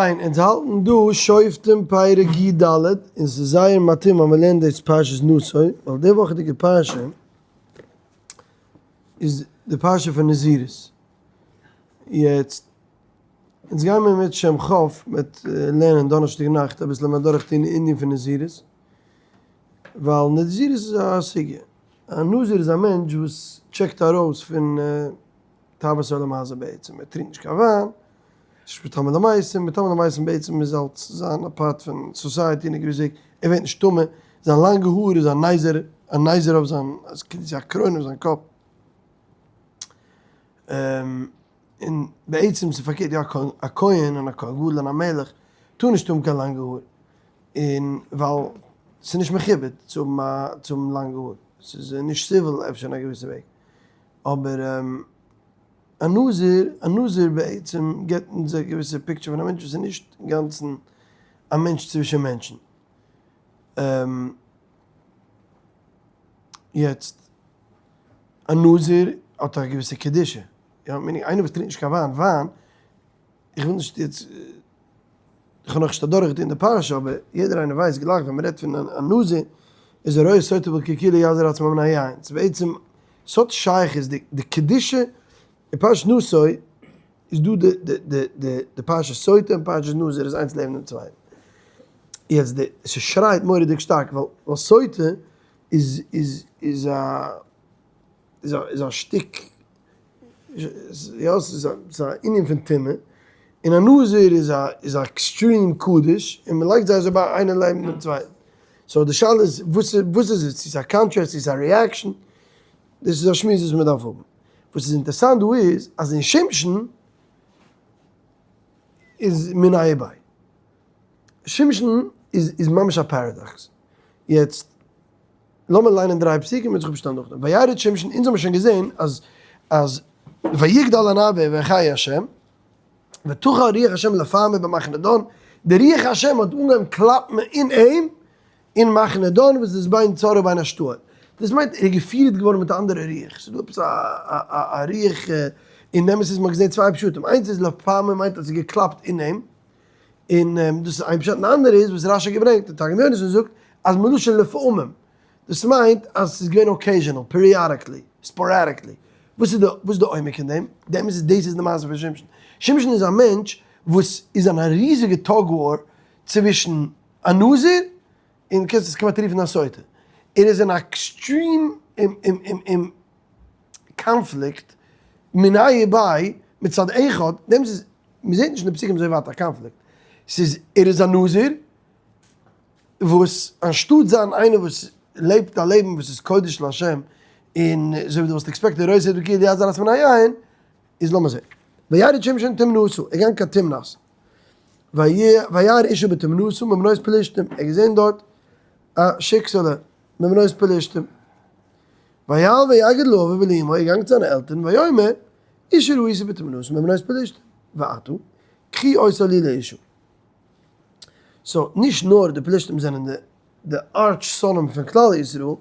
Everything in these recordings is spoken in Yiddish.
פיין, אונז האלטן דא שופטים פרק י ד, און ס'איז זייער מתאים אז מ'לערנט דאס פרשת נשא, ווייל די וואכעדיגע פרשה איז די פרשה פון נזירות. יעצט, אונז גייען מיר מיט שם כ' מיט לערנען דאנערשטאג נאכט אביסל מער דורכטון די ענין פון נזירות, ווייל נזירות איז א סוגיא. א נזיר איז א מענטש וואס טשעקט ארויס פון תאוות עולם הזה בעצם, ער טרינקט נישט קיין וויין, נישט מטמא למתים, מטמא למתים בעצם איז אלס זיין א part פון society אין א געוויסע וועג, ער ווערט נישט טמא, זיין לאנגע האר איז א נזר, א נזר אויף זיין, איז א קרוין אויף זיין קאפ, און בעצם ס'איז פארקערט, יא א כהן און א כהן גדול און א מלך טאר נישט האבן קיין לאנגע האר, און ווייל ס'איז נישט מכובד צו האבן א צו האבן לאנגע האר, ס'איז נישט civil אפשר אין א געוויסע וועג, אבער א נזיר, א נזיר בעצם גיבט אונז א געוויסע picture פון א מענטש וואס איז נישט אינגאנצן א מענטש צווישן מענטשן. יעצט, א נזיר האט א געוויסע קדושה, יא, meaning איינער וואס טרינקט נישט קיין וויין, וויין, איך וויל נישט יעצט, איך האב נאכנישט אדורכגעטון די פרשה, אבער יעדער איינער ווייסט גלייך ווען מ'רעדט פון א נזיר, איז הרואה סוטה בקלקולה יזיר עצמו מן היין, ס'איז בעצם, ס'האט שייכות, די קדושה אין פרשת נשא איז דא די די די די די פרשת סוטה און פרשת נזיר איז איינס לעבן דעם צווייטן. יעצט די, ס'שרייט מורא'דיג שטארק ווייל ווייל סוטה איז איז איז א איז א איז א שטיק יא ס'איז א ס'איז א ענין פון טומאה, און א נזיר איז א איז א extreme קדוש, און מ'לייגט זיי אזוי ביי איינער לעבן דעם צווייטן. so די שאלה איז וואס איז וואס איז עס, צו ס'איז א קאנטראסט צו ס'איז א reaction, דאס איז א שמועס וואס מ'דארף האבן. וואס איז אינטערסאנט דא איז אז אין שמשון איז מיניה וביה. שמשון איז איז ממש א paradox. יעצט לאמיר ליינען דריי פסוקים און זיך אפשטעלן נאכדעם. וירד שמשון, אונז האבן שוין געזען אז אז ויגדל הנער ויחי ה', ותחל רוח ה' לפעמו במחנה דן, די רוח השם האט אנגעהויבן קלאפן אין אים אין מחנה דן וואס איז בין צרעה ובין אשתאול. דאס מיינט ער איז געפירט געווארן מיט א אנדערע רוח, ס'איז דא עפעס א א רוח, און אמת איז מ'האט געזען צוויי פשטים, איינס איז לפעמו מיינט אז ס'איז געקלאפט אין אים, און דאס איז איין פשט, און די אנדערע איז וואס רשי האט געברענגט, און תרגום יונתן זאגט אז מלשון לפעמים, דאס מיינט אז ס'איז געווען occasional, periodically, sporadically. וואס איז די וואס איז די עומק אין דעם? די אמת איז דאס איז די מעשה פון שמשון. שמשון איז א מענטש וואס איז אין א ריזיגע tug war צווישן א נזיר און קענסט עס כמעט רופן א סוטה. ער איז אין א extreme קאנפליקט מיניה וביה מצד אחד, די אמת איז מ'זעט נישט אין די פסוקים אזוי ווייט א קאנפליקט. ס'איז ער איז א נזיר וואס אנשטאט זיין איינער וואס לעבט א לעבן וואס איז קודש להשם, און אזוי ווי דו וואלסט expected רואה סוטה בקלקולה יזיר עצמו מן היין, איז לאמיר זען. וירד שמשון תמנתה, ער איז געגאנגען קיין תמנת. וירא אשה בתמנתה מבנות פלשתים, ער האט געזען דארט א שיקסעלע מבנות פלשתים. ויעל ויגד לאביו ולאמו, ער איז געגאנגען צו זיינע עלטערן, ויאמר, אשה ראיתי בתמנתה מבנות פלשתים, ועתה, קחו אותה לי לאשה. so נישט נאר די פלשתים זענען די די ארטש שונאים פון כלל ישראל,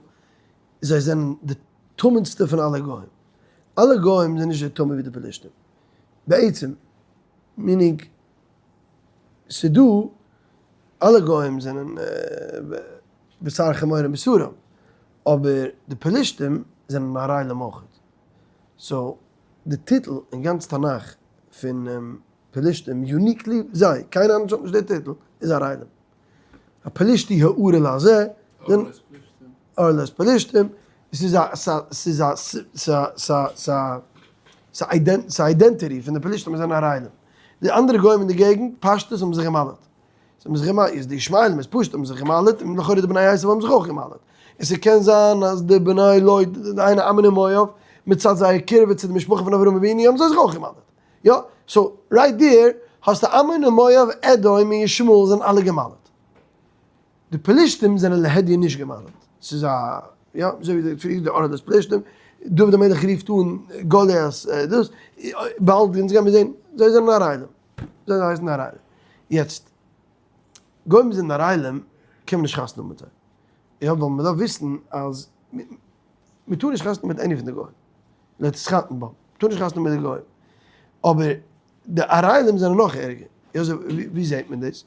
זיי זענען די טמא'נסטע פון אלע גוים. אלע גוים זענען נישט אזוי טמא ווי די פלשתים. בעצם, meaning, ס'דא, אלע גוים זענען בשר חמורים בשרם, אבער די פלשתים זענען ערלים אויכעט. so די טיטל אין גאנץ תנך פון פלשתים, uniquely זיי, קיינער אנדערש האט נישט די טיטל, איז ערלים. הפלשתי הערל הזה, ערלת פלשתים, עס איז א, ס'איז א, ס'איז א identity פון די פלשתים אז זיי זענען ערלים. די אנדערע גוים אין די געגנט, פשטות, האבן זיך גע'מל'ט. זיי האבן זיך גע'מל'ט, איז די ישמעאלים איז פשוט האבן זיך גע'מל'ט, און לכאורה די בני עשו האבן זיך אויך גע'מל'ט. און ס'קען זיין אז די בני לוט, דהיינו עמון און מואב, מצד זייער קירבה צו די משפחה פון אברהם אבינו האבן זיי זיך אויך גע'מל'ט. יא, so right there האסטו עמון און מואב, אדום און ישמעאל זענען אלע גע'מל'ט. די פלישתים זענען להדיא נישט גע'מל'ט. ס'איז א, יא, אזוי ווי די פריערדיגע די ערלת פלישתים, דוד המלך רופט אן גוליית דאס, באלד אונז גיימיר זען, זיי זענען ערלים. זיי הייסן ערלים. יעצט, גוים זענען ערלים, קען מען נישט חתונה האבן מיט זיי. יא, ווייל מ'דארף וויסן אז מ'טאר נישט חתונה האבן מיט any פון די גוים. לא תתחתן בם, מ'טאר נישט חתונה האבן מיט די גוים. אבער די ערלים זענען נאך ערגער. יוסף, ווי זעט מען דאס?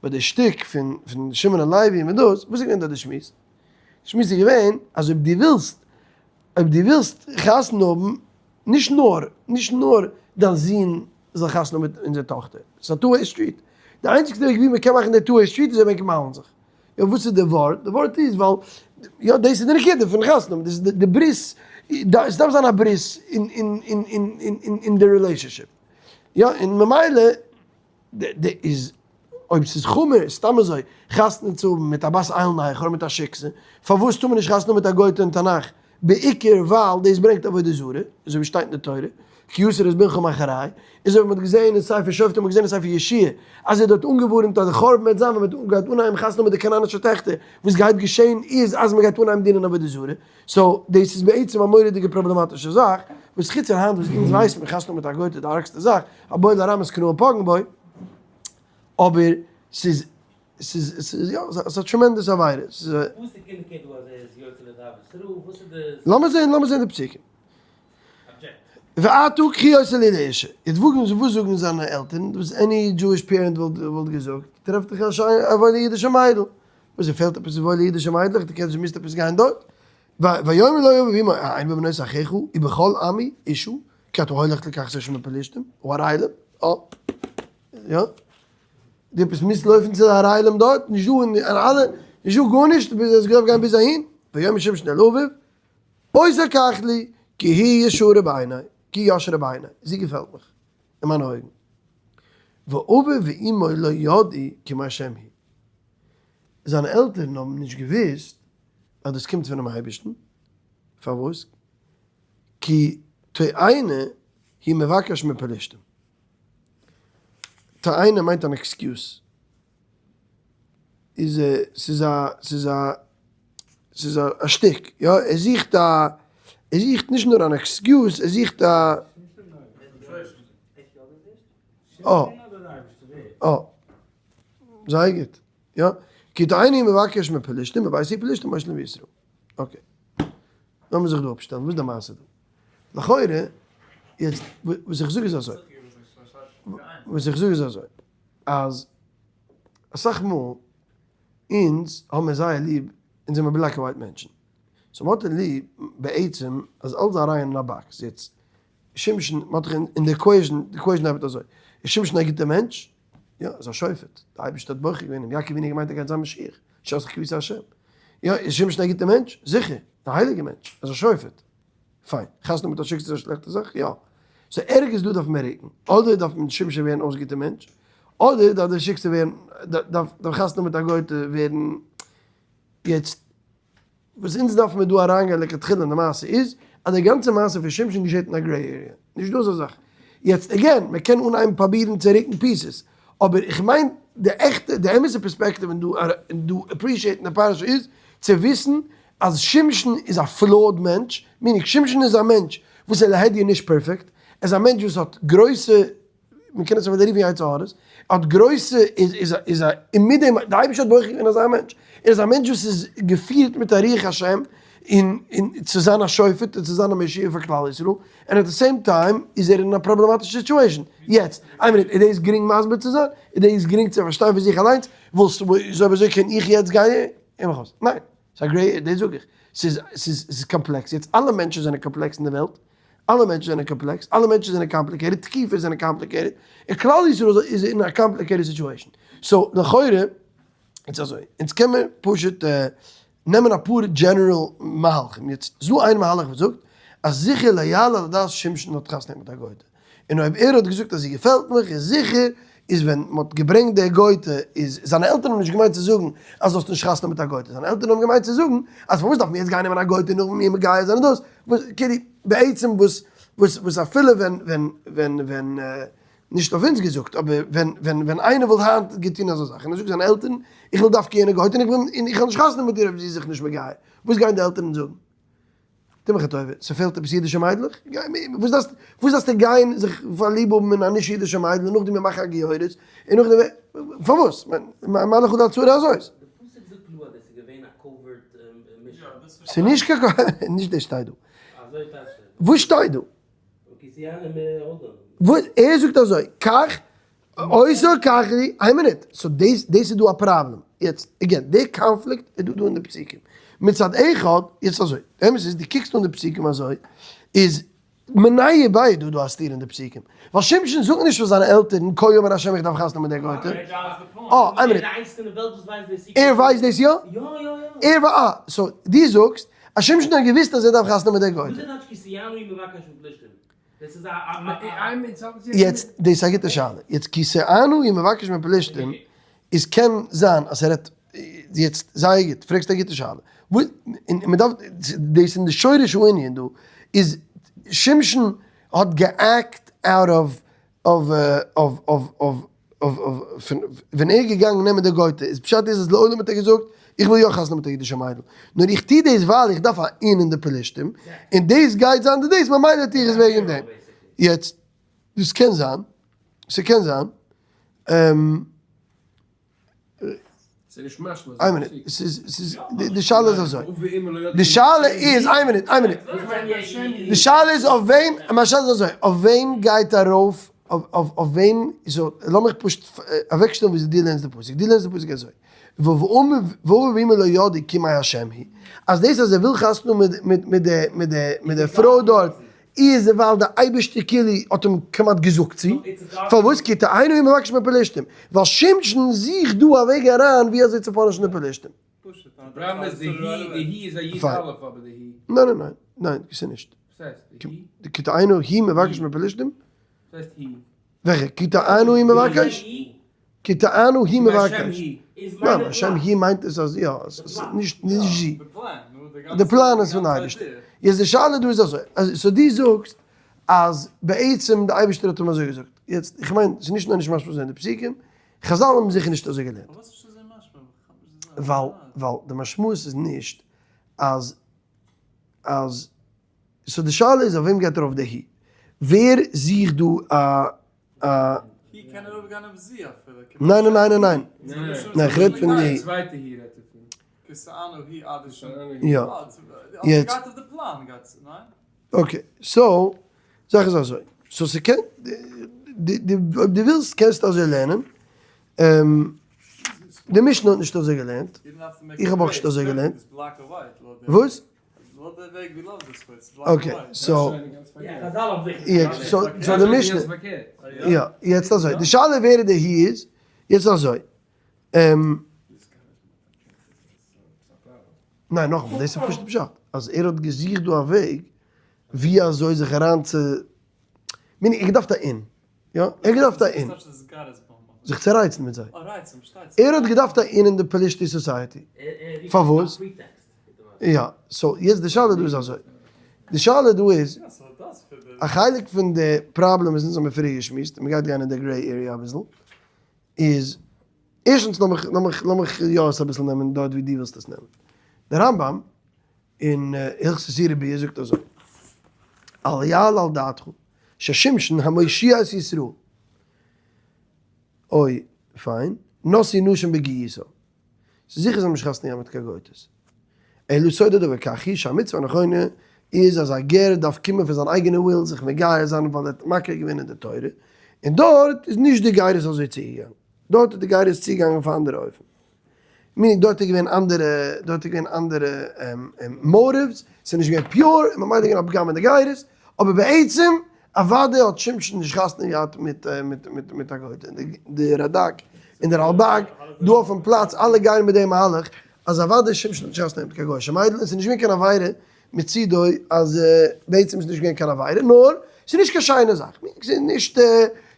ביי די שטיק פון פון שמעון און לוי און דאס, וואס איז געווען דארט די שמועס? די שמועס איז געווען אז אויב דו ווילסט, אויב דו ווילסט חתונה האבן, נישט נאר, נישט נאר דיין זון זאל חתונה האבן מיט אונזער טאכטער, ס'איז א two way street, די איינציגסטע וועג ווי מ'קען מאכן די two way street איז אויב ענק מל'ן זיך. יא וואס איז די ווארט? די ווארט איז ווייל יא דאס איז די נקודה פון חתונה האבן, דאס איז די ברית, עס דארף זיין א ברית אין די relationship, יא און ממילא איז אויב ס'איז חמור סתם אזוי חתונה צו האבן מיט א בת איל נכר מיט א שיקסע, פארוואס טאר מען נישט חתונה האבן מיט א גוי'טע אין תנך? בעיקר ווייל דאס ברענגט עבודה זרה, אזוי ווי שטייט אין די תורה, כי יסור את בנך מאחרי, אזוי ווי מען האט געזען אין ספר שופטים און געזען אין ספר יהושע, אז ער האט דארט אנגעווארענט אז די חורבן וועט זיין ווען מען גייט אנהייבן חתונה מיט די כנענישע טעכטער, וואס גייט געשען איז אז מען גייט אנהייבן דינען עבודה זרה, so דאס איז בעצם א מורא'דיגע פראבלעמאטישע זאך, וואס חוץ פון היינט וואס אונז ווייסן מיר חתונה מיט א גוי'טע איז די ארגסטע זאך, הבועל ארמית קנאים פוגעין בו, אבער ס'איז. ס'איז ס'איז יא ס'איז א tremendous עבירה. וואס איז די קינד דא אז ער איז יוצא לתרבות רעה? וואס איז די. לאמיר זעהן לאמיר זעהן די פסוקים. ועתה קחי אותה לי לאשה. יעצט וואס זאגן זיינע עלטערן? וואס any Jewish parent וואלט געזאגט? טרעף דיך א שיינע א וואוילע אידישע מיידל. וואס דיר פעלט עפעס וואוילע אידישע מיידלעך? דו קענסט דו מוזט עפעס גיין דארט? ויאמר לו אביו ואמו האין בבנות אחיך ובכל עמי אשה כי אתה הולך לקחת אשה מפלשתים הערלים. אה. יא. דו ביסט מוזט לויפן צו די ערלים דארט, נישט דא אין אלע, נישט דא גארנישט, דו ביסט געדארפט גיין ביז אהין, ויאמר שמשון אל אביו, אותה קח לי, כי היא ישרה בעיני, כי ישרה בעיני, זי געפעלט מיך אין מיינע אויגן. ואביו ואמו לא ידעו כי מהשם היא. זיינע עלטערן האבן נישט געוואוסט אז דאס קומט פונעם אייבערשטן, פארוואס? כי תואנה הוא מבקש מפלשתים. תואנה מיינט אן excuse. איז ס'איז א ס'איז א ס'איז א שטיק יא ער זוכט א ער זוכט נישט נאר אן excuse ער זוכט א אה אה זייער גוט יא כי תואנה מבקש מפלשתים בבית ההיא פלשתים מושלים בישראל okay לאמיר זיך דא אפשטעלן וואס איז די מעשה דא? לכאורה, יעצט וואס איך זאג איז אזוי, וואס איך זאג איז אזוי, אז אסאך מאל אונז האבן מיר זייער ליב, אונז זעמיר black and white מענטשן, so מ'האט ליב בעצם אז אלס זאל אריין אין א box, יעצט שמשון, מ'האט דאך אין די equation, די equation ארבעט אזוי, איז שמשון א גוטער מענטש? יא, איז א שופט, די אייבערשטער האט בוחר געווען אים, יעקב אבינו האט געמיינט ער גייט זיין משיח, שעשה כביסה השם, יא, איז שמשון א גוטער מענטש? זיכער, א הייליגער מענטש, איז א שופט. פיין. חתונה מיט א שיקסע איז א שלעכטע זאך? יא. so ערגעץ דא דארף מען רוקן. אדער דארף מען שמשון ווערן אויס גוטע מענטש, אדער דארף די שיקסע ווערן, דארף חתונה מיט א גויטע ווערן. יעצט, וואס אונז דארפן מיר דא אריינגיין לכתחילה אין די מעשה איז, אז די גאנצע מעשה פון שמשון געשעט אין א gray area. נישט דא אזא זאך. יעצט again, מען קען אנהייבן פראבירן צו רוקן pieces, אבער איך מיין די עכטע, די אמת'ע פערספעקטיוו אין דא, אין דא appreciate ן די פרשה איז, צו וויסן אז שמשון איז א flawed מענטש, meaning שמשון איז א מענטש וואס איז להדיא נישט פערפעקט, ער איז א מענטש וואס האט גרויסע, מען קען עס אפילו רופן יצר הרע'ס, ער האט גרויסע, איז איז איז א, און מיט דעם, די אייבערשטער האט בוחר געווען אזא מענטש, ער איז א מענטש וואס איז געפירט מיט א רוח השם, און און צו זיין א שופט און צו זיין א מושיע פאר כלל ישראל, און at the same time איז ער אין א פראבלעמאטישע situation. יעצט, איין מינוט, איז דאס גרינג מסביר צו זיין? איז דאס גרינג צו פארשטיין פון זיך אליינס? וואלסטו, אויב אזוי קען איך יעצט גיין און מיך אויס? ניין. ס'איז א gray, דאס זאג איך, ס'איז ס'איז ס'איז קאמפלעקס, יעצט אלע מענטשן זענען קאמפלעקס אין די וועלט, אלע מענטשן זענען קאמפלעקס, אלע מענטשן זענען complicated, תקופות זענען complicated, און כלל ישראל איז אין א complicated situation, so לכאורה איז אזוי, אונז קען מיר פשוט נעמען אפאר general מהלכים, יעצט איז דא איין מהלך וואס זאגט אז זיכער לא יעלה על הדעת שמשון האט חתונה געהאט מיט א גוי'טע, און אויב ער האט געזאגט אז זי געפעלט מיך איז זיכער איז ווען מען האט געברענגט די גויטע איז זיינע עלטערן האבן נישט געמיינט צו זאגן אז זאלסט נישט חתונה מיט א גויטע זיינע עלטערן האבן געמיינט צו זאגן אז פארוואס דארף מען יעצט גיין נעמען א גויטע נאך מיר מגייר זיין און דאס וואס כאילו בעצם וואס וואס וואס אפילו ווען ווען ווען ווען נישט אויף אונז געזאגט אבער ווען ווען ווען איינער וואלט היינט געטון אזא זאך און ער זאגט זיינע עלטערן איך וויל דווקא יענע גויטע און איך בין און איך וועל נישט חתונה מיט איר אויב זי איז זיך נישט מגייר וואס גייען די עלטערן זאגן? טו מיך א טובה, ס'פעלט עפעס אידישע מיידלעך? וואס דארפסטו, וואס דארפסטו גיין זיך פארליב האבן אין א נישט אידישע מיידל און נאכדעם איר מאכן א גיורת, און נאכדעם, פארוואס? מה לך ולצרה הזאת? די פסוק זאגט קלאר אז דאס איז געווען א covert mission. ס'איז נישט קיין covert, נישט דאס שטייט דא. אזוי טייטשט ער. וואס שטייט דא? אקעי, ס'איז יא, hold on. וואס, ער זאגט אזוי, כך. אותו קחי, איין מינוט, so דאס דאס איז דא א פראבלעם, יעצט again, די קאנפליקט איז דא דא אין די פסוקים, מצד אחד, יעצט אזוי, די אמת איז דו קוקסט אן די פסוקים אזוי, איז מיניה וביה דא דא א סתירה אין די פסוקים, ווייל שמשון זאגט נישט פאר זיינע עלטערן כה אמר השם איך דארף חתונה מיט דער גויטע, אה, איין מינוט, ער ווייסט דאס יא? ער וויי אה, so דו זאגסט אז שמשון האט געוויסט אז ער דארף חתונה מיט דער גויטע. יעצט דאס איז א גוטע שאלה, יעצט כי תואנה היא מבקש מפלשתים איז קען זיין אז ער רעדט, יעצט זייער גוט, פרעגסט א גוטע שאלה, און מען דארף, דאס אין די שורש הענין דא, איז שמשון האט גע act out of of of of of פון ווען ער איז געגאנגען נעמען די גויטע איז פשט איז אז לעולם האט ער געזאגט איך וויל יא חתונה מיט א אידישע מיידל נאר איך טו דאס ווייל איך דארף א אין אין די פלישתים און דאס גייט זיין די דאס ממילא טו איך עס וועגן דעם יעצט דאס קען זיין ס'קען זיין. ס'איז נישט משמע איין מינוט, ס'איז, ס'איז, די שאלה איז אזוי, די שאלה איז, איין מינוט, איין מינוט, די שאלה איז אויף וועם, מיין שאלה איז אזוי, אויף וועם גייט ארויף, אויף וועם, so לאמיך פשוט אוועקשטעלן וויאזוי דו לערנסט די פסוק, דו לערנסט די פסוק אזוי, ואביו ואמו לא ידעו כי מהשם היא, אז דאס אז ער וויל חתונה מיט מיט די מיט די מיט די פרוי דארט, איז ווייל די אייבערשטער כאילו האט אים כמעט געזאגט צו, פארוואס כי תואנה היא מבקש מפלשתים, ווייל שמשון זוכט דא א וועג אריין ווי אזוי צו punish ן די פלשתים. פיין. ניין ניין ניין ניין ס'איז נישט. כי תואנה היא מבקש מפלשתים? וועלכע? כי תואנה היא מבקש? כי תואנה היא מבקש. ניין, השם היא מיינט עס אז יא, עס איז נישט נישט זי. די פלאן איז פון די אייבערשטער. יעצט די שאלה דא איז אזוי, so דו זאגסט אז בעצם די אייבערשטער האט אים אזוי געזאגט. יעצט איך מיין, ס'איז נישט נאר נישט משמע אזוי אין די פסוקים, חזל האבן זיכער נישט אזוי געלערנט. ווייל ווייל די משמעות איז נישט אז אז so די שאלה איז אויף וועם גייט ארויף די היא? ווער זוכט דא א א. היא קען ארויף גיין אויף זי אפילו. ניין ניין ניין ניין ניין איך רעד פון די. די צווייטע היא רעדט ער פון. כי תואנה היא עד אשר. יא. יעצט. גייט אויף די פלאן גייט ניין? okay so זאך איז אזוי so ס'קען די די אויב די ווילסט קענסטו אזוי לערנען די משנה האט נישט אזוי געלערנט איך האב אויך נישט אזוי געלערנט וואס? okay so so די משנה יא יעצט אזוי די שאלה ווער די היא איז יעצט אזוי ניין נאכאמאל דאס איז פשוט פשט אז ער האט געזוכט דא א וועג ווי אזוי זיך אריין צו מיין ער געדארפט א אין יא ער געדארפט א אין זיך צו רייצן מיט זיי ער האט געדארפט א אין אין די פלישתי society פארוואס יא, so יעצט די שאלה דא איז אזוי, די שאלה דא איז, א חלק פון די פראבלעם וואס אונז האמיר פריער געשמועסט, און מ'גייט גיין אין די gray area אביסל, איז, ערשטנס לאמיך לאמיך לאמיך יא עס אביסל נעמען דארט ווי דו ווילסט עס נעמען. דער רמב ם אין הלכות איסורי ביאה זאגט אזוי, אל יעלה על דעתך ששמשון המושיע את ישראל, אוי פיין, נשוי נשים בגיוסו, ס'איז זיכער זיי האבן נישט חתונה געהאט מיט קיין גויטעס. אלא סוד הדבר כך היא שהמצוה הנכונה איז אז א גר דארף קומען פון זיין אייגענע וויל זיך מגייר זיין ווייל ער האט מכיר געווען אין די תורה, און דארט איז נישט די גיירות אזוי צוגעגאנגען, דארט איז די גיירות צוגעגאנגען אויף א אנדערע אופן. meaning דארט איז געווען אנדערע, דארט איז געווען אנדערע motives, ס'איז נישט געווען pure, און ממילא איז געווען א פגם אין די גיירות, אבער בעצם אוודאי האט שמשון נישט חתונה געהאט מיט מיט מיט א גויטע, די רדק און די רלבג דא אויפן פלאץ אלע גייען מיט דעם מהלך אז אוודאי שמשון האט נישט חתונה געהאט מיט קיין גוי'אישע מיידל און ס'איז נישט געווען קיין עבירה מצידו אז בעצם איז נישט געווען קיין עבירה נאר ס'איז נישט קיין שיינע זאך, ס'איז נישט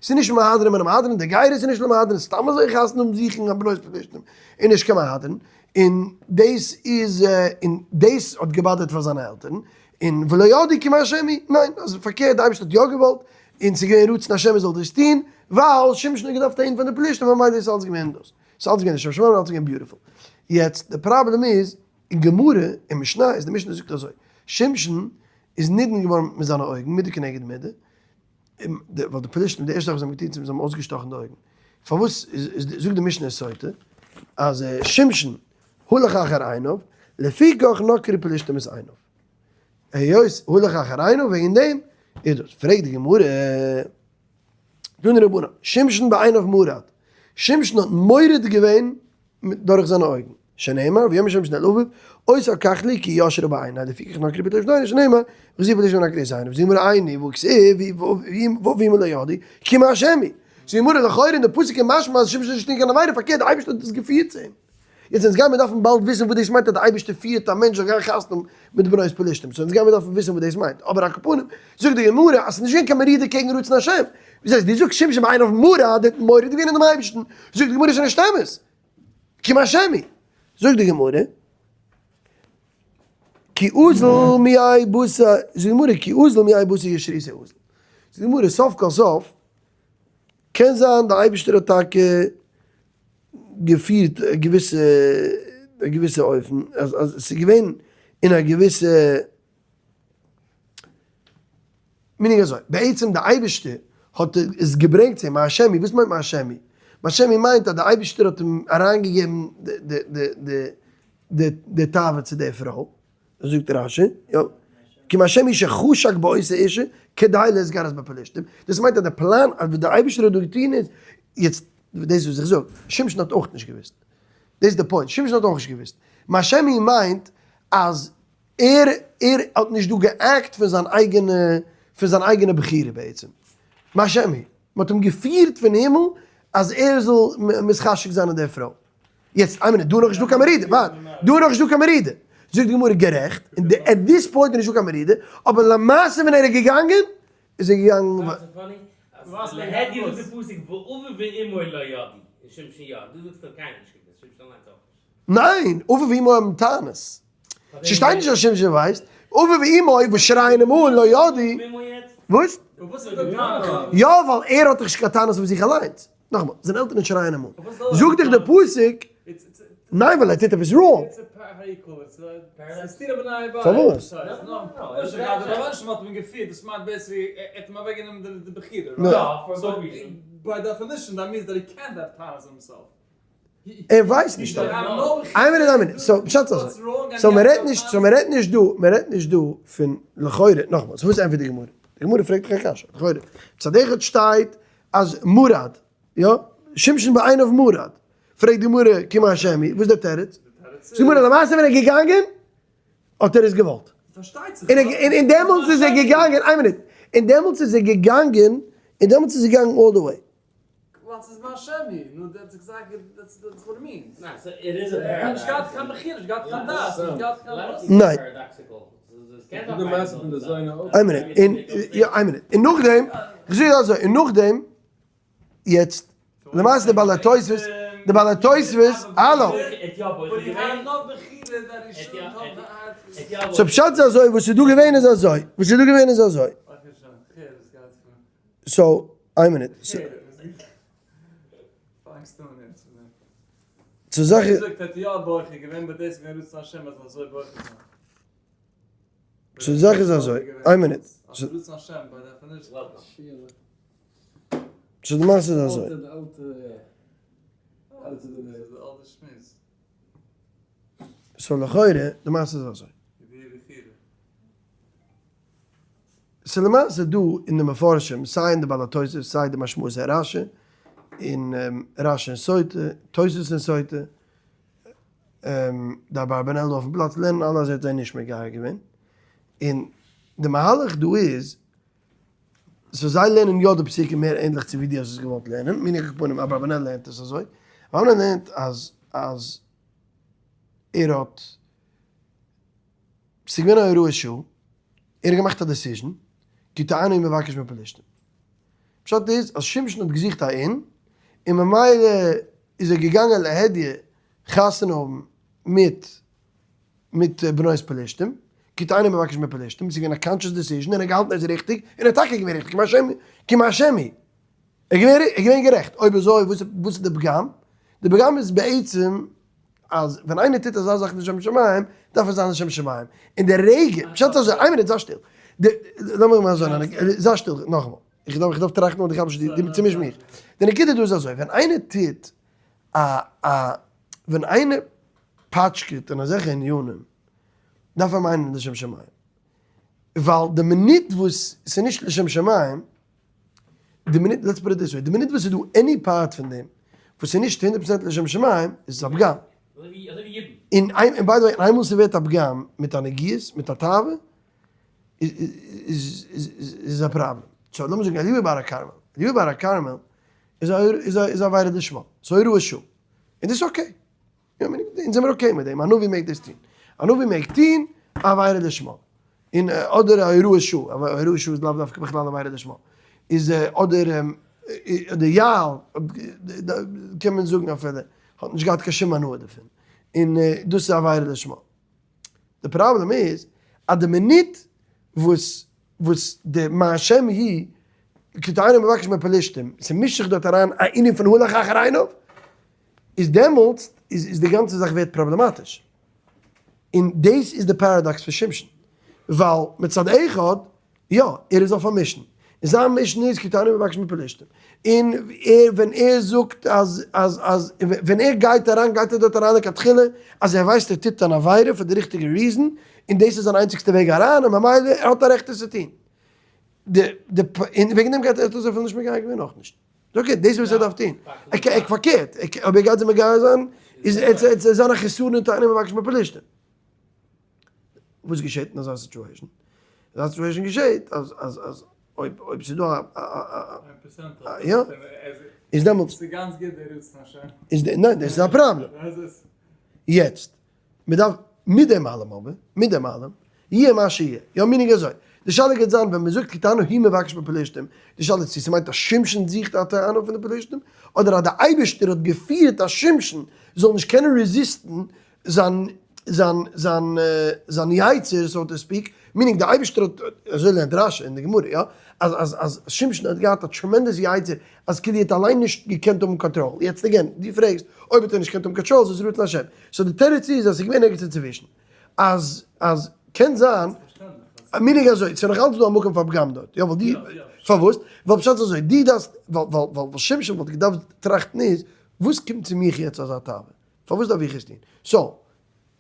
ס'איז נישט מהדרין מן המהדרין, די גיירות איז נישט למהדרין, סתם אזוי חתונה האבן זוכן א בנות פלשתים איז נישט קיין מהדרין, און דאס איז און דאס האט געבאדערט פאר זיינע עלטערן, און ולא ידעו כי מהשם היא, ניין, אז פארקערט די אייבערשטער האט יא געוואלט, און ס'איז געווען רצון השם ער זאל דאס טון, ווייל שמשון האט געדארפט אהין פון די פלישתים ממילא איז אלץ געווען דאס, ס'איז אלץ געווען לשם שמים אלץ געווען beautiful. יעצט די פראבלעם איז, אין גמרא, אין משנה איז די משנה זאגט אזוי, שמשון איז נידון געווארן מיט זיינע אויגן, מידה כנגד מידה, ווייל די פלישתים די ערשטע זאך וואס זיי האבן געטון איז זיי האבן אויסגעשטאכן די אויגן, פארוואס זאגט די משנה אין סוטה אז שמשון הלך אחר עיניו, לפיכך נקרו פלישתים את עיניו. היות הלך אחר עיניו וועגן דעם איז דאס. פרעגט די גמרא. תנו רבנן, שמשון בעיניו מרד, שמשון האט מורד געווען דורך זיינע אויגן, שנאמר, ויאמר שמשון אל אביו, אותה קח לי כי ישרה בעיני, לפיכך נקראו פלשתים זונה, שנאמר, וכתיב פלשתים נקראו זונה, וזו גמרא איני, והכתיב, ואביו ואמו לא ידעו, כי מהשם היא. זו גמרא לכאורה אין די פסוק איז משמע אז שמשון האט נישט געטון קיין עבירה, פארקערט די אייבערשטער האט עס געפירט צו אים. יעצט אונז גיימיר דארפן באלד וויסן וואס דאס מיינט אז די אייבערשטער פירט א מענטש זאל גיין חתונה מיט די בנות פלשתים, so אונז גיימיר דארפן וויסן וואס דאס מיינט, אבער על כל פנים זאגט די גמרא אז ס'איז נישט געווען קיין מרידה קעגן רצון השם, ווי זעסט דו זאגסט שמשון בעיניו מרד האט מורד געווען אין דעם אייבערשטן, זאגט די גמרא ס'איז נישט אמת, כי מהשם היא, זאגט די גמרא כי אזל מאי בתר, זאגט די גמרא כי אזל מאי בתר ישרותיה אזל, זאגט די גמרא סוף כל סוף קען זיין די אייבערשטער האט טאקע געפירט א געוויסע א געוויסע אופן אז אז עס איז געווען אין א געוויסע meaning אזוי בעצם די אייבערשטער האט עס געברענגט צו אים מהשם היא, וואס מיינט מהשם היא? מהשם היא מיינט אז די אייבערשטער האט אים אריינגעגעבן די די די די די די תאווה צו די פרוי. זאגט רש"י, יא, כי מהשם היא שחשק באותה אשה כדי להתגרות בפלשתים, דאס מיינט אז די פלאן אז וואס דער אייבערשטער האט דא געטון איז, יעצט דאס וואס איך זאג, שמשון האט אויך נישט געוואוסט, דאס איז די point, שמשון האט אויך נישט געוואוסט, מהשם היא מיינט אז ער ער האט נישט דא גע act פון זיין אייגענע פון זיין אייגענע בחירה בעצם, מהשם היא, מען האט אים געפירט פון הימל אז ער זאל מתחשק זיין אין דער פרוי. יעצט איין מינוט, דא נאך נישט דא קיין מרידה, ווארט, דא נאך נישט דא קיין מרידה, זאגט די גמרא גערעכט, און די at this point איז נישט דא קיין מרידה, אבער למעשה ווען ער איז געגאנגען, איז ער געגאנגען. ניין, אביו ואמו האבן טענות, ס'שטייט נישט אז שמשון ווייסט, אביו ואמו וואס שרייען אים אן לא ידעו, וואס? יא ווייל ער האט דאך נישט קיין טענות אויף זיך אליינס. נאכאמאל, זיינע עלטערן שרייען אים אן. זאגט דיך דער פסוק, ניין ווייל ער טוט עפעס wrong. פארוואס? ער ווייסט נישט אבער. איין מינוט איין מינוט, so פשט איז אזוי, so מען רעדט נישט, so מען רעדט נישט דא, מען רעדט נישט דא פון לכאורה, נאכאמאל, so וואס ענטפערט די גמרא? די גמרא פרעגט דאך א קשיא, לכאורה, מצד אחד שטייט אז מרד, יא, שמשון בעיניו מרד, פרעגט די גמרא כי מהשם היא, וואס איז דער תירוץ? זאגט די גמרא למעשה ווען ער איז געגאנגען האט ער עס געוואלט, און דעמאלטס איז ער געגאנגען, איין מינוט, און דעמאלטס איז ער געגאנגען, און דעמאלטס איז ער געגאנגען all the way. ניין. איין מינוט, און יא איין מינוט, און נאכדעם, איך זאג אזוי, און נאכדעם, יעצט, למעשה די בעלי התוספות, די בעלי התוספות, האלא. so פשט איז אזוי, וואס איז דא געווען איז אזוי, וואס איז דא געווען איז אזוי. so, איין מינוט. צו זאך איז. so די זאך איז אזוי, איין מינוט. so די מעשה איז אזוי. so לכאורה, די מעשה איז אזוי. ס'איז למעשה דא אין די מפרשים, סיי אין די בעל התוספות, סיי די משמעות הרש"י, און רש"י אין סוטה, תוספות אין סוטה, די אברבנאל דא אויפן פלאץ לערנען אלע אז ער האט זיי נישט מגייר געווען, און די מהלך דא איז, so זיי לערנען יא די פסוקים מער ענדליך צו ווי דו האסט עס געוואלט לערנען, מיני על כל פנים אברבנאל לערנט עס אזוי, אברבנאל לערנט אז אז ער האט, ס'איז געווען א הוראת שעה, ער האט געמאכט א decision, כי תאנה הוא מבקש מפלשתים. פשט איז אז שמשון האט געזוכט א אין, און ממילא איז ער געגאנגען להדיא חתונה האבן מיט מיט בנות פלשתים, כי תאנה הוא מבקש מפלשתים, ס'איז געווען א conscious decision און ער האט געהאלטן ער איז ריכטיג, און ער איז טאקע געווען ריכטיג, כי מהשם היא. ער איז געווען גערעכט, אויב אזוי וואס איז די פגם? די פגם איז בעצם אז ווען איינער טוט אזא זאך לשם שמים, דארף עס זיין לשם שמים, און די רגע, פשט אזוי, איין מינוט זיי שטיל, לאמיר מאל אזוי, זיי שטיל, נאכאמאל, איך דארף טראכטן און איך האב נישט די, דו צומיש מיך, די נקודה דא איז אזוי, ווען איינער טוט א א, ווען איינער פאטשקעט אין אזעלכע ענינים, דארף ער מיינען לשם שמים, ווייל די מינוט וואס ס'איז נישט לשם שמים, די מינוט, let's put it this way, די מינוט וואס ס'איז דא any part פון דעם וואס איז נישט 100% לשם שמים, איז עס א פגם. און by the way, איינמאל ס'ווערט א פגם מיט א נגיעות, מיט א תאווה, איז א פראבלעם. so לאמיר זאגן אליהו בהר הכרמל, אליהו בהר הכרמל איז א עבירה לשמה, ס'איז הוראת שעה, און דאס איז okay. אונז זעמיר okay מיט דעם, א נביא מעג דאס טון. א נביא מעג טון א עבירה לשמה. און אדער א הוראת שעה, א הוראת שעה איז לאו דווקא בכלל עבירה לשמה. איז אדער אדער יעל, קען מען זאגן אפילו, האט נישט געהאט קיין שום הנאה דערפון. און דאס איז עבירה לשמה. די פראבלעם איז אז די מינוט וואס וואס די מה השם היא כי תאנה מבקש מפלשתים, ס'מישט זיך דארט אריין א ענין פון הלך אחר עיניו, איז דעמאלטס איז די גאנצע זאך ווערט פראבלעמאטיש. און דאס איז די paradox פון שמשון. ווייל מצד אחד, יא, ער איז אויף א mission. און זיין mission איז כי תאנה מבקש מפלשתים. און ער ווען ער זאגט אז אז אז ווען ער גייט אריין גייט ער דארט אריין לכתחילה אז ער ווייסט ער טוט אן עבירה פאר די ריכטיגע reason, און דאס איז זיין איינציגסטע וועג אריין און ממילא ער האט א רעכט עס צו טון. די די און וועגן דעם גייט ער האט עס אפילו נישט מגייר געווען נאכנישט. okay, דאס איז וואס ער דארף טון. ער פארקערט, אויב ער גייט זיי מגייר זיין, איז עס זיין א חסרון אין תאנה מבקש מפלשתים. וואס געשעט אין אזא situation? אין אזא situation געשעט אז אז אז אויב אויב ס'איז דא א א יא, איז דעמאלטס. ס'איז גאנץ גוט דער רצון השם. איז די, ניין דאס איז א פראבלעם. יעצט, מ'דארף, מיט דעם אלעם אבער, מיט דעם אלעם, יהיה מה שיהיה. יא meaning אזוי, די שאלה גייט זיין ווען מ'זאגט כי תאנה הוא מבקש מפלשתים, די שאלה איז צו ס'מיינט אז שמשון זוכט א תאנה פון די פלשתים, אדער אז די אייבערשטער האט געפירט אז שמשון זאל נישט קענען resist ן זיין זיין זיין זיין יצר so to speak, meaning די אייבערשטער האט, אזוי לערנט רשי אין די גמרא יא, אז אז אז שמשון האט געהאט א tremendous יצר אז כאילו ער האט אליין נישט געקענט האבן קאנטראל, יעצט again, דו פרעגסט אויב האט ער נישט געקענט האבן קאנטראל איז עס רצון השם, so די תירוץ איז אז ס'איז געווען ערגעץ אינצווישן, אז אז קען זיין, meaning אזוי, ס'איז נאך אלץ דא א מקום פאר פגם דארט, יא ווייל די, פארוואס? ווייל פשט איז אזוי, דו דארפסט, ווייל ווייל ווייל שמשון וואלט געדארפט טראכטן איז, וואס קומט צו מיך יעצט אזא תאווה? פארוואס דארף איך עס טון? so,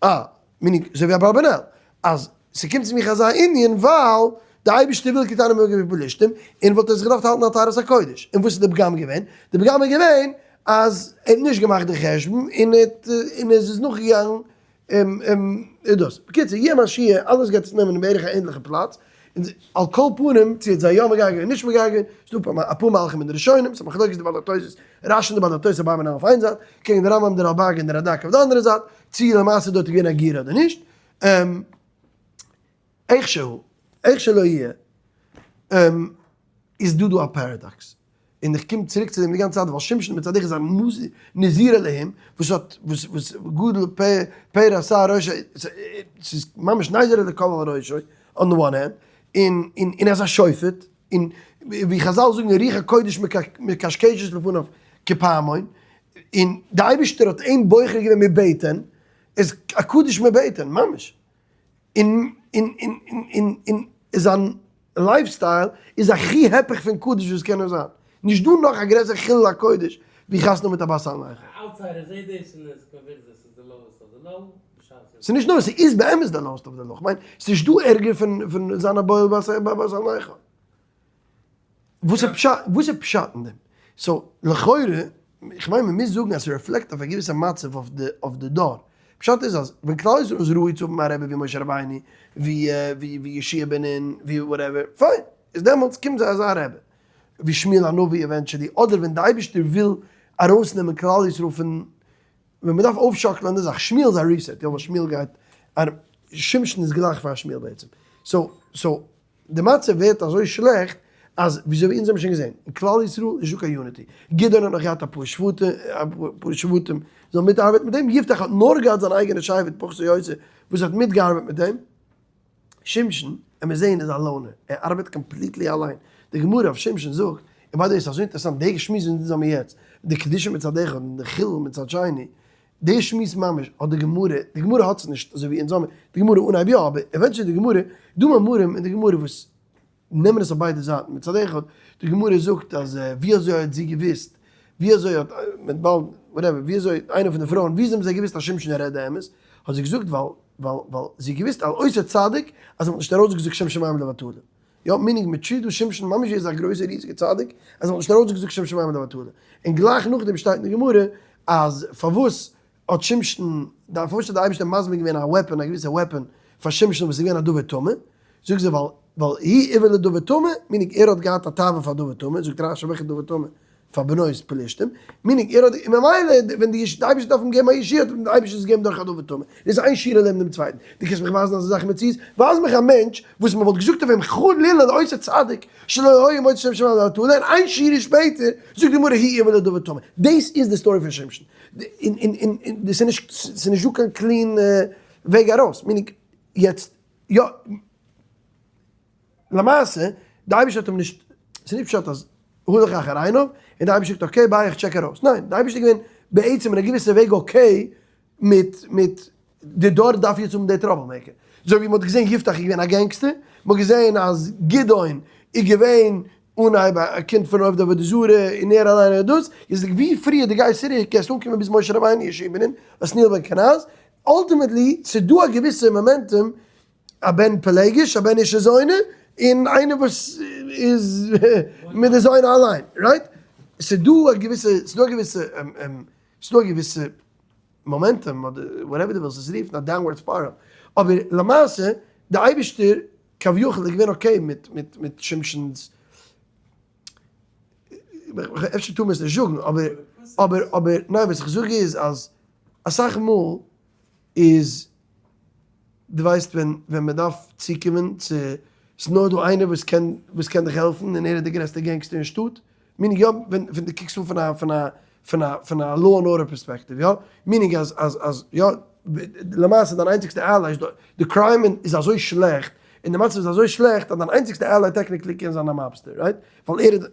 אה, meaning, אזוי ווי אברבנאל, אז ס'קומט צו מיך אזא ענין ווייל די אייבערשטער וויל כי תאנה מבקש מפלשתים, און וואלט ער זיך געדארפט האלטן על טהרת הקודש. און וואס איז די פגם געווען? די פגם איז געווען אז ער האט נישט געמאכט די חשבון און ער האט און ער איז נאכגעגאנגען און דאס. בקיצור, יהיה מה שיהיה, אלעס גייט זיך נעמען אין בערך א ענדליכע פלאץ, און על כל פנים, צו האט זיי יא מגייר געווען נישט מגייר געווען, ס'דא אפאר מהלכים אין די ראשונים, ס'איז א מחלוקת די בעלי התוס', רשי און די בעלי התוס' אברבנאל אויף איין זייט, קעגן די רמב"ם די רלבג און די רד"ק אויף די אנדערע זייט, צו למעשה דארט איז געווען א גיור אדער נישט, איך שהוא, איך שלא יהיה, איז דא דא א paradox. און איך קום צוריק צו דעם די גאנצע צייט ווייל שמשון מצד אחד איז א נזיר אלהים וואס האט וואס וואס גדל פרע שער ראשו ס'איז ממש נזר אלקה על ראשו on the one hand און און און ער איז א שופט און ווי חזל זאגן רוח הקודש מקשקשת לפניו כפעמון און די אייבערשטער האט אים בוחר געווען מבטן איז א קדוש מבטן ממש און און און און און זיין lifestyle איז הכי הפך פון קדוש וואס קען נאר זיין. נישט דא נאך א גרעסער חילול הקודש ווי חתונה מיט א בת אל נכר. א outsider זעהט דאס און איז convinced דאס איז די lowest of the low, בשעת עס. ס'איז נישט נאר, ס'איז באמת די lowest of the low. כ'מיין, ס'נישט דא ערגער פון זיין א בועל בת אל נכר. וואס איז פשט, וואס איז פשט אין דעם? so, לכאורה, איך מיין מ'מוז זאגן אז ס' reflect אויף א געוויסע מצב אויף די דור. פשט איז אז ווען כלל ישראל איז ראוי צו האבן א רבי ווי משה רבינו, ווי ווי יהושע בן נון, ווי whatever, פיין, איז דעמאלטס קומט זיי אזא רבי, ווי שמואל הנביא eventually, אדער ווען די אייבערשטער וויל ארויסנעמען כלל ישראל פון ווען מ'דארף אויפשאקלען די זאך, שמואל איז א reset, יא ווייל שמואל גייט, שמשון איז גלייך פאר שמואל בעצם, so, so, די מצב ווערט אזוי שלעכט אז וויאזוי ווי אונז האבן שוין געזען, אין כלל ישראל איז נישטא קיין unity, גדעון האט נאך געהאט אפאר שבטים, אפאר שבטים זאלן מיטארבעטן מיט אים, יפתח האט נאר געהאט זיין אייגענע שבט פחות או יותר וואס האט מיטגעארבעט מיט אים, שמשון, עמיר זעהן איז א loner, ער ארבעט completely אליין, די גמרא אויף שמשון זאגט, און by the way ס'איז אזוי אינטערעסאנט די שמועס וואס אונז האבן יעצט, די קדושה מצד אחד און די חילול מצד שני, די שמועס ממש האט די גמרא, די גמרא האט עס נישט אזוי ווי אונז האבן, די גמרא אנהייב יא, אבער eventually די גמרא, דא מאמרים אין די גמרא וואס נעמען עס אויף ביידע זייטן, מצד אחד די גמרא זאגט אז ווי אזוי האט זי געוויסט, ווי אזוי האט, מיט באלד, whatever, ווי אזוי איינע פון די פרויען, ווי אזוי האבן זיי געוויסט אז שמשון רעדט די אמת, האט זי געזאגט ווייל ווייל ווייל זי האט געוויסט על אותו צדיק אז ער וואלט נישט ארויסגעזאגט שם שמים לבטלה. יא, meaning מען treat דא שמשון ממש ווי ער איז א גרויסער ריזיגער צדיק, אז ער וואלט נישט ארויסגעזאגט שם שמים לבטלה. און גלייך נאכדעם שטייט אין די גמרא אז פארוואס האט שמשון, פארוואס האט דער אייבערשטער מזמין געווען א weapon, א געוויסע weapon פאר שמשון וואס איז געווען א דבר טמא, זאגט זי ווייל ווייל הוא עיוור לדבר טמא, meaning ער האט געהאט א תאווה פאר דבר טמא, זאגט רשי וועלכע דבר טמא? פאר בנות פלשתים, meaning ער האט, און ממילא ווען די אייבערשטער דארף אים געבן א ישועה האט אים די אייבערשטער עס געגעבן דורך א דבר טמא, דאס איז איין שורה לעבן דעם צווייטן, דו קענסט מיך ווייזן אזא זאך אין מציאות? ווייז מיך א מענטש וואס מען וואלט געזאגט אויף אים חלילה לאותו צדיק שלא היה מוציא שם שמים לבטלה, און איין שורה שפעטער זאגט די גמרא הוא עיוור לדבר טמא, דאס איז די story פון שמשון, און און און און דאס איז נישט, ס'איז נישט דא קיין clean וועג ארויס, meaning יעצט יא. למעשה, די אייבערשטער האט אים נישט, ס'איז נישט פשט אז הלך אחר עיניו, און די אייבערשטער זאגט okay bye איך check ארויס, ניין, די אייבערשטער איז געווען בעצם אין א געוויסע וועג okay מיט מיט די דור דארף יעצט האבן די trouble maker, אזוי ווי מ'האט געזען יפתח איז געווען א gangster, מ'האט געזען אז גדעון איז געווען אנהייב א קינד פון עובדי עבודה זרה און ער אליין האט דאס, איז ווי פריער די גייסט צוריק קענסטו אנקומען ביז משה רבינו יהושע בן נון, עתניאל בן קנז, ultimately ס'איז דא א געוויסע momentum א בן פלגש, א בן אישה זונה, און איינער וואס איז מיט די זונה אליין, right? ס'איז דא א געוויסע, ס'איז דא א געוויסע, ס'איז דא א געוויסע momentum, אדער whatever דו ווילסט עס רופן, א downward spiral. אבער למעשה, די אייבערשטער כביכול איז געווען okay מיט מיט מיט שמשונ'ס, אפשר טאר מען עס נישט זאגן, אבער אבער אבער ניין וואס איך זאג איז אז אסאך מאל איז דו ווייסט ווען ווען מען דארף צוקומען צו ס'איז נאר דא איינער וואס קען וואס קען דיך העלפן און ער איז די גרעסטע gangster אין שטאט, meaning יא ווען ווען דו קוקסט אן פון א פון א פון א פון א law and order perspective יא, meaning אז אז אז יא למעשה דיין איינציגסטע ally איז די crime איז אזוי שלעכט און די מצב איז אזוי שלעכט אז דיין איינציגסטע ally technically קען זיין א mobster right ווייל ער איז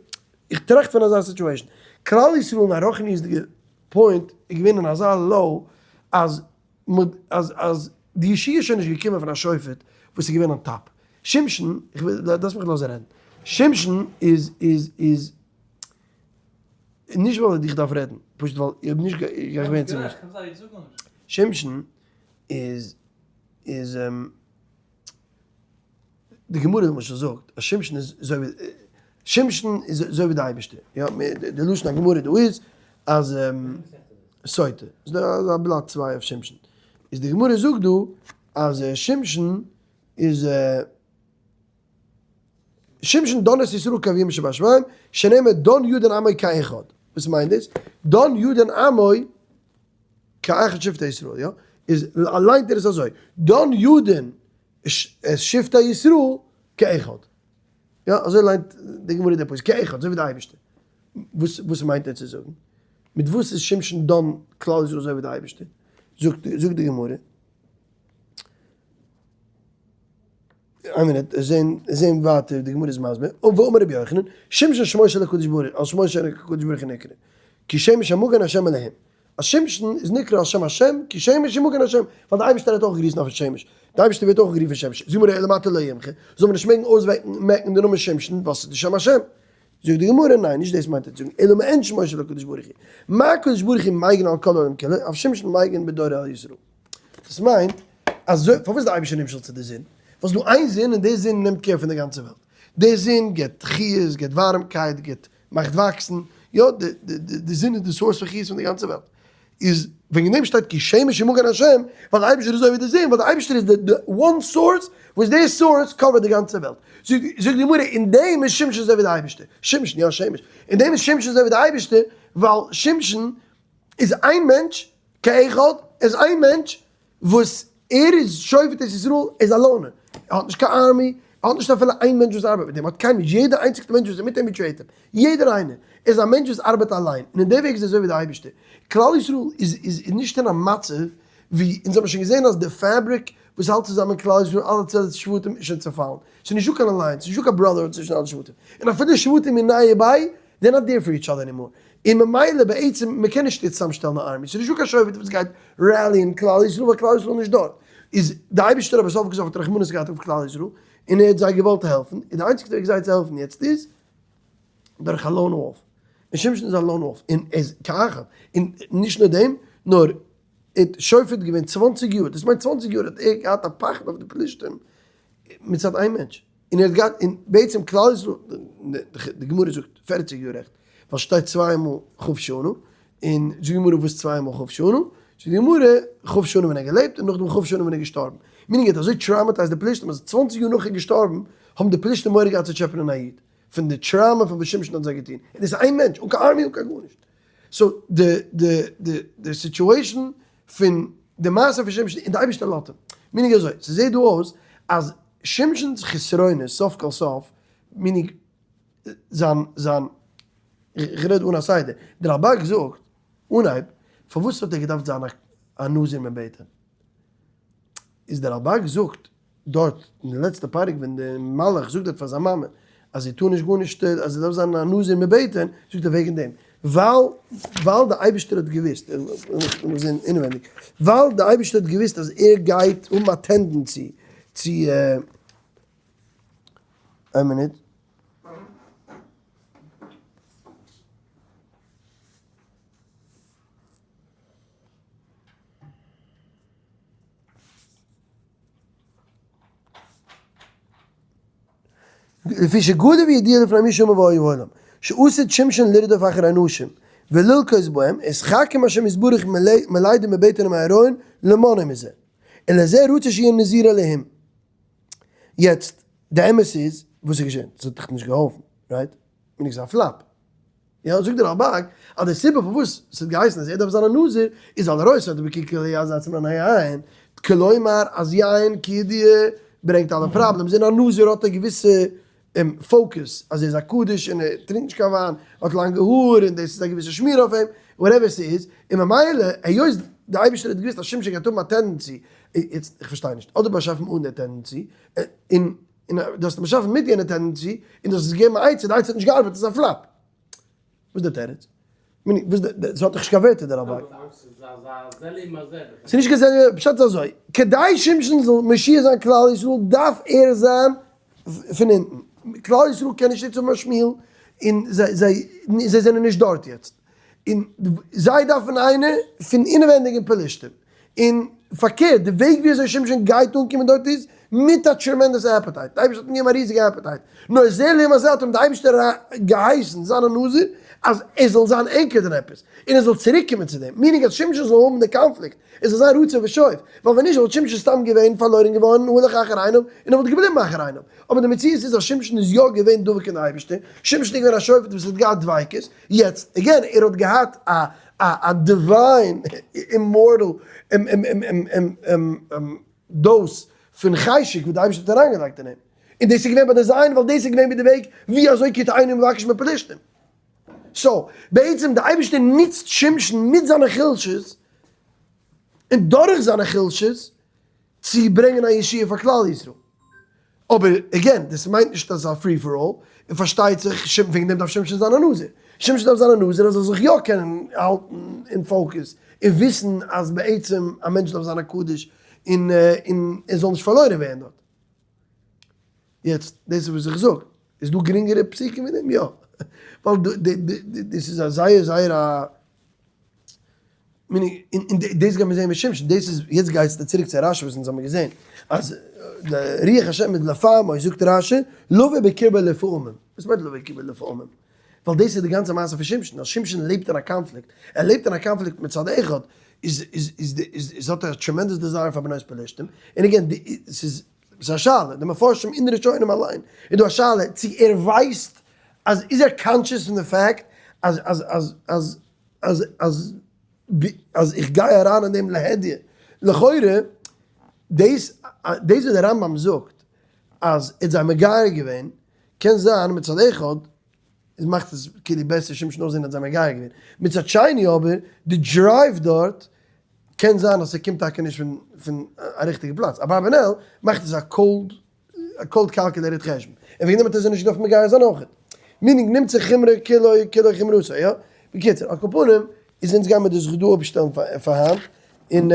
איך טראכט פון אזא situation כלל ישראל אין א רוחניות'דיגע point איז געווען אין אזא low אז אז אז די ישועה איז שוין נישט געקומען פון א שופט וואס איז געווען on top. שמשון, איך וויל, דארפסט מיך לאזן רעדן. שמשון איז איז איז נישט ווייל איך דארף רעדן, פשוט ווייל איך האב נישט איך בין צומישט. שמשון איז איז די גמרא למשל זאגט אז שמשון איז אזוי ווי שמשון איז אזוי ווי די אייבערשטער, יא, די לשון הגמרא דא איז אז סוטה, איז דא אזא בלאט צוויי אויף שמשון, איז די גמרא זאגט דא אז שמשון איז שמשון דן את ישראל כאביהם שבשמים, שנאמר דן ידין עמו כאחד, וואס מיינט דאס? דן ידין עמו כאחד שבטי ישראל, יא? איז ליינט ער עס אזוי, דן ידין את שבטי ישראל כאחד. יא, אזוי ליינט די גמרא די פסוק, כאחד, אזוי ווי די אייבערשטער. וואס וואס מיינט ער צו זאגן? מיט וואס איז שמשון דן כלל ישראל אזוי ווי די אייבערשטער? זאגט זאגט די גמרא, איין מינוט, זעהן זעהן ווייטער די גמרא איז מסביר, ואמר רבי יוחנן, שמשון שמו של הקדוש ברוך הוא, על שמו של הקדוש ברוך הוא נקרא, כי שמש המגן השם אלהים. אז שמשון איז נקרא על שם השם, כי שמש הוא מגן השם, ווייל די אייבערשטער האט אויך געריסן אויפן שמש, די אייבערשטער ווערט אויך גערופן שמש, זאג מיר אלא מעתה לא ימחה, זאל מען נישט מעגן אויסוועקן מעקן די נאמען שמשון ווייל ס'איז די שם השם? זאגט די גמרא, ניין נישט דאס מיינט ער צו זאגן, אלא מעין שמו של הקדוש ברוך הוא, מה הקדוש ברוך הוא מגין על כל העולם כולו, אף שמשון מגין בדורו על ישראל. דאס מיינט אז פארוואס איז די אייבערשטער נמשל צו די זון? ווייל ס'איז דא איין זון און די זון נעמט care פון די גאנצע וועלט, די זון גיבט חיות, גיבט ווארעמקייט, גיבט מאכט וואקסן, יא, די זון איז די source פון חיות פון די גאנצע וועלט, איז וועגן דעם שטייט כי שמש הוא מגן השם, ווייל די אייבערשטער איז אזוי ווי די זון, ווייל די אייבערשטער איז די one source וואס די source cover ט די גאנצע וועלט, זאגט די גמרא, אין דעם איז שמשון אזוי ווי די אייבערשטער, שמשון, יא שמש, אין דעם איז שמשון אזוי ווי די אייבערשטער, ווייל שמשון איז איין מענטש, כאחד, ער איז איין מענטש, וואס ער איז שופט את ישראל איז א loner, ער האט נישט קיין army, ער האט נישט אפילו איין מענטש וואס ארבעט מיט אים, ער האט קיינעם נישט, יעדער איינציגסטער מענטש וואס איז מיט אים betrayed אים, יעדער איינער איז א מענטש וואס ארבעט אליין, און אין די וועג איז ער אזוי ווי די אייבערשטער. כלל ישראל איז איז נישט אין א מצב ווי אונז האבן שוין געזען אז די fabric וואס האלט צוזאמען כלל ישראל אלע 12 שבטים איז שוין צעפאלן, ס'איז נישטא קיין alliance, ס'איז נישטא קיין brotherhood צווישן אלע שבטים, און אפילו די שבטים מיניה וביה, they're not there for each other anymore. און ממילא בעצם מען קען נישט יעצט צוזאמשטעלן א army, ס'איז נישטא קיין שופט וואס גייט rally ען כלל ישראל ווייל כלל ישראל איז נישט דארט, איז די אייבערשטער אבער סוף כל סוף האט רחמנות געהאט אויף כלל ישראל און ער האט זיי געוואלט העלפן, און די איינציגסטע וועג זיי צו העלפן יעצט איז דורך א lone wolf, און שמשון איז א lone wolf, און ער איז כאחד, און נישט נאר דעם, נאר ער האט שופט געווען 20 יאר, דאס מיינט 20 יאר האט ער געהאט א פחד אויף די פלישתים מצד איין מענטש. און ער האט געהאט, און בעצם כלל ישראל, די גמרא זאגט 40 יאר רעכט, ווייל שטייט צוויי מאל כ' שנה, און זאגט די גמרא וואס צוויי מאל כ' שנה? זאגט די גמרא כ' שנה ווען ער האט געלעבט און נאכדעם כ' שנה ווען ער איז געשטארבן. meaning ער האט אזוי traumatized די פלישתים אז 20 יאר נאך ער איז געשטארבן האבן די פלישתים מורא געהאט צו טשעפענען א איד, פון די trauma פון וואס שמשון האט זיי געטון. און דאס איז איין מענטש, אן קיין army אן קיין גארנישט. so די די די די situation פון די מעשה פון שמשון און די אייבערשטער לאזט אים. meaning אזוי, ס'זעט דא אויס אז שמשונ'ס חסרונות סוף כל סוף, meaning זיין זיין, איך רעד אן א סדר, דער רלבג זאגט אנהייב פארוואס האט ער געדארפט זיין א נזיר מבטן, איז דער רלבג זאגט דארט אין די לעצטע פרק ווען די מלאך זאגט דארט פאר זיין מאמע אז זי טאר נישט גארנישט אז זי דארף זיין א נזיר מבטן, זאגט ער וועגן דעם, ווייל ווייל די אייבערשטער האט געוויסט, לאמיר זען אינעווענדיג, ווייל די אייבערשטער האט געוויסט אז ער גייט האבן א tendency צו, איין מינוט. לפי שגודל וידיע לפני מי שאומר ואוי העולם, שעשית שמשון לרדוף אחר אנשים, וללקות בהם, איז חכם השם יתברך מלידה מבטן ומההריון למנוע מזה. און לזה רוצה שיהיה נזיר אלהים. יעצט, די אמת איז, וואס איז געשען? ס'האט דיך נישט געהאלפן, right? מיינט ס'איז א flop. יא, זאגט דער רלבג, אז די סיבה פארוואס ס'האט געהייסן אז ער דארף זיין א נזיר, איז ווייל ער אויס האט בקיקל י אז עצם א יין, כלומר אז יין כידוע ברענגט אלע problems, און א נזיר האט א געוויסע focus אז ער איז א קדוש און ער טרינקט נישט קיין וויין, האט לאנגע האר און דאס איז א געוויסע שמירה אויף אים, whatever ס'איז, און ממילא היות די אייבערשטער האט געוויסט אז שמשון גייט האבן א tendency, יעצט איך פארשטיי נישט, אדער באשאפן אן די tendency, און און דו האסט אים באשאפן מיט יענע tendency, און דו האסט עס געגעבן א עצה, די עצה האט נישט געארבעט, עס איז א flop. וואס איז די תירוץ? וואס די, עס האט דאך נישט קיין ווערטער דער רבי. ס'איז נישט קיין זה, פשט איז אזוי, כדי שמשון זאל מושיע זיין כלל ישראל דארף ער זיין פון אונטן. כלל ישראל קען נישט יעצט האבן א שמואל, און זיי זיי זיי זענען נישט דארט יעצט. און זיי דארפן איינער פון אינעווענדיג אין פלשתים. און פארקערט, די וועג ווי אזוי שמשון גייט אנקומען דארט איז מיט א tremendous appetite, די אייבערשטער האט אים געגעבן א ריזיגע appetite, נאר זה לעומת זה האט אים די אייבערשטער געהייסן זיין א נזיר אז ער זאל זיין anchored אין עפעס, און ער זאל צוריק קומען צו דעם, meaning אז שמשון זאל האבן די קאנפליקט, עס זאל זיין רצוא ושוב, ווייל ווען נישט וואלט שמשון סתם געווען פארלוירן געווארן הלך אחר עיניו און ער וואלט געבליבן אחר עיניו, אבער די מציאות איז אז שמשון איז יא געווען דבוק אין די אייבערשטער, שמשון איז געווען א שופט וואס האט געהאט דביקות, יעצט, again, ער האט געהאט א א א divine immortal dose פון חשק וואס די אייבערשטער האט אריינגעלייגט אין אים, און דאס איז געווען ביי design ווייל דאס איז געווען ווי די וועג ווי אזוי כי תאינו מבקש מפלשתים. so, בעצם די אייבערשטער נוצט שמשון מיט זיינע חולשות און דורך זיינע חולשות צו ברענגען א ישועה פאר כלל ישראל. אבער again, דאס מיינט נישט אז ס'איז א free for all, און פארשטייט זיך וועגן דעם דארף שמשון זיין א נזיר. שמשון דארף זיין א נזיר אז ער זאל זיך יא קענען האלטן אין focus, און וויסן אז בעצם א מענטש דארף זיין א קדוש, און און ער זאל נישט פארלוירן ווערן דארט. יעצט, דאס איז וואס איך זאג. איז דא גרינגערע פסוקים ווי דעם? יא. ווייל דאס איז א זייער זייער א meaning, און דאס גייט מען זעהן מיט שמשון, דאס איז, יעצט גייסטו צוריק צו רשי וואס אונז האבן געזעהן, אז די רוח השם איז לפעמו, זאגט רשי, לבוא בקרבו לפעמים, וואס מיינט לבוא בקרבו לפעמים? ווייל דאס איז די גאנצע מעשה פון שמשון, אז שמשון לעבט אין א קאנפליקט, ער לעבט אין א קאנפליקט מצד אחד, איז איז איז איז האט ער א tremendous desire פאר בנות פלשתים, און again, ס'איז ס'איז א שאלה, די מפרשים און די ראשונים אליין, איז דא א שאלה צו ער ווייסט אז איז ער conscious פון די fact אז אז אז אז אז אז אז איך גיי אריין אין דעם להדיא, לכאורה דאס דאס וואס דער רמב"ם זאגט אז ער האט זיי מגייר געווען, קען זיין מצד אחד איז מאכט עס כאילו בעסער שמשון אויסזען אז זיי מגייר געווען, מצד שני אבער די drive דארט קען זיין אז ס'קומט טאקע נישט פון פון א ריכטיגע פלאץ, אברבנאל מאכט עס א cold א cold calculated חשבון, און וועגן דעם האט ער זיי נישט געדארפט מגייר זיין אויכעט. meaning נמצא חומרא כולו כולו חומרתו, יא? בקיצור, על כל פנים, איז אונז גיימער דאס דא אפשטעלן פאר היינט, און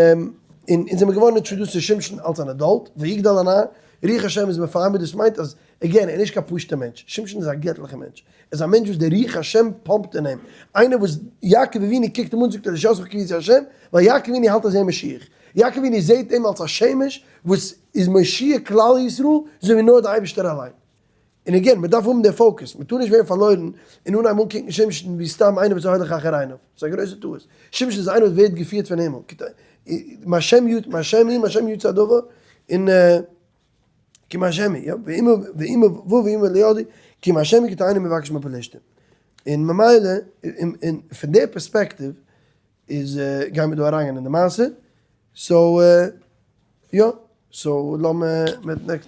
און אונז זעמער געווארן introduced צו שמשון אלס אן adult, ויגדל הנער, רוח השם איז מפעמו, דאס מיינט אז, again, ער איז נישט קיין פשוט'ער מענטש, שמשון איז א געטליכער מענטש, ער איז א מענטש וואס דער רוח השם פאמפט אין אים, איינער וואס יעקב אבינו קוקט אים אן זאגט ער לישועתך קויתי השם, ווייל יעקב אבינו האלט אז ער איז משיח, יעקב אבינו זעט אים אלס א שמש וואס איז מושיע כלל ישראל אזוי ווי נאר די אייבערשטער אליין. און again, מען דארף האבן די focus, מען טאר נישט ווערן פארלוירן און אנהייבן אנקוקן שמשון ווי סתם איינער וואס איז הולך אחר עיניו, ס'איז א גרויסע טעות, שמשון איז איינער וואס ווערט געפירט פון הימל, מהשם יצא, מהשם היא, מהשם יצא הדבר, און כי מהשם היא, יא, ואם ואם וו ואם לידי, כי מהשם היא כי תעני מבקש מפלשתים. און ממילא, און פון די פערספעקטיוו איז גייען מיר דא אריינגיין אין די מעשה, so יא, so לאמיר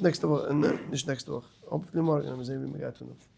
נעקסטע וואך, נישט נעקסטע וואך, hopefully מארגן וועלן מיר זעהן ווי מ'גייט פון דא.